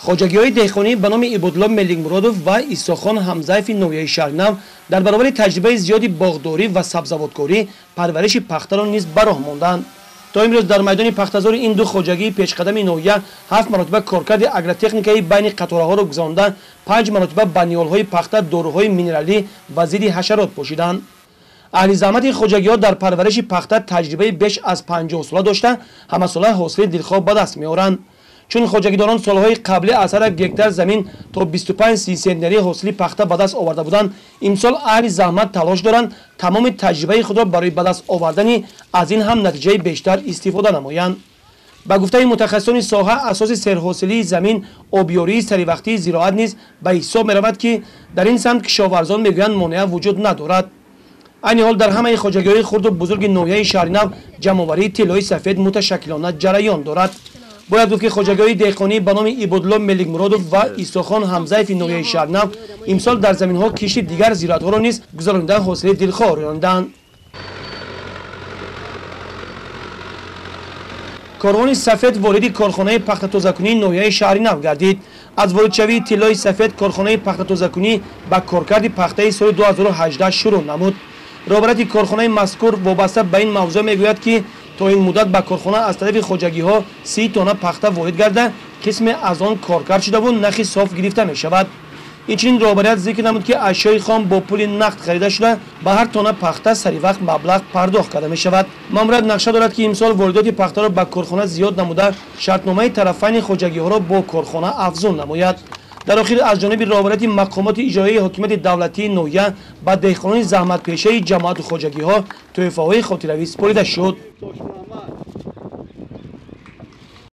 Хоҷагиҳои деҳқонӣ ба номи Ибодулло Меликмуродов ва Исохон Ҳамзаеви ноҳияи Шаҳринав дар баробари таҷрибаи зиёди боғдорӣ ва сабзавоткорӣ парвариши пахтаро низ ба роҳ монданд. То имрӯз дар майдони пахтазори ин ду хоҷагии пешқадами ноҳия 7 маротиба коркарди агротехникаи байни қатораҳоро гузаронда, 5 маротиба ба ниҳолҳои пахта доруҳои минералӣ ва зидди ҳашарот пошиданд. Аҳли заҳмати хоҷагиҳо дар парвариши пахта таҷрибаи беш аз 50 сола дошта, ҳамасола ҳосили дилхоҳ ба даст меоранд. Чун хоҷагидорон солҳои қаблӣ аз ҳар як гектар замин то 25-30 сентнери ҳосили пахта ба даст оварда буданд, имсол аҳли заҳмат талош доранд тамоми таҷрибаи худро барои ба даст овардани аз ин ҳам натиҷаи бештар истифода намоянд. Ба гуфтаи мутахассисони соҳа, асоси серҳосилии замин обёрии саривақтии зироат низ ба ҳисоб меравад, ки дар ин самт кишоварзон мегӯянд монеа вуҷуд надорад. Айни ҳол дар ҳамаи хоҷагиҳои хурду бузурги ноҳияи Шаҳринав ҷамъоварии тиллои сафед муташаккилона ҷараён дорад. Бояд гуфт, ки хоҷагиҳои деҳқонӣ ба номи Ибодулло Меликмуродов ва Исохон Ҳамзаеви ноҳияи Шаҳринав имсол дар заминҳо кишти дигар зироатҳоро низ гузаронида ҳосили дилхоҳ ронданд. Корвони сафед вориди корхонаи пахтатозакунии ноҳияи Шаҳринав гардид. Аз воридшавии тиллои сафед корхонаи пахтатозакунӣ ба коркарди пахтаи соли 2018 шурӯъ намуд. Роҳбарияти корхонаи мазкур вобаста ба ин мавзӯъ мегӯяд, ки то ин муддат ба корхона аз тарафи хоҷагиҳо 30 тонна пахта ворид гарда, қисме аз он коркард шудаву нахи соф гирифта мешавад. Инчунин роҳбарият зикр намуд, ки ашёи хом бо пули нақд харида шуда, ба ҳар тонна пахта саривақт маблағ пардохт карда мешавад. Маъмурият нақша дорад, ки имсол воридоти пахтаро ба корхона зиёд намуда, шартномаи тарафайни хоҷагиҳоро бо корхона афзун намояд. Дар охир аз ҷониби роҳбарияти мақомоти иҷроияи ҳокимияти давлатии ноҳия ба деҳқонони заҳматпешаи ҷамоату хоҷагиҳо тӯҳфаҳои хотиравӣ супорида шуд.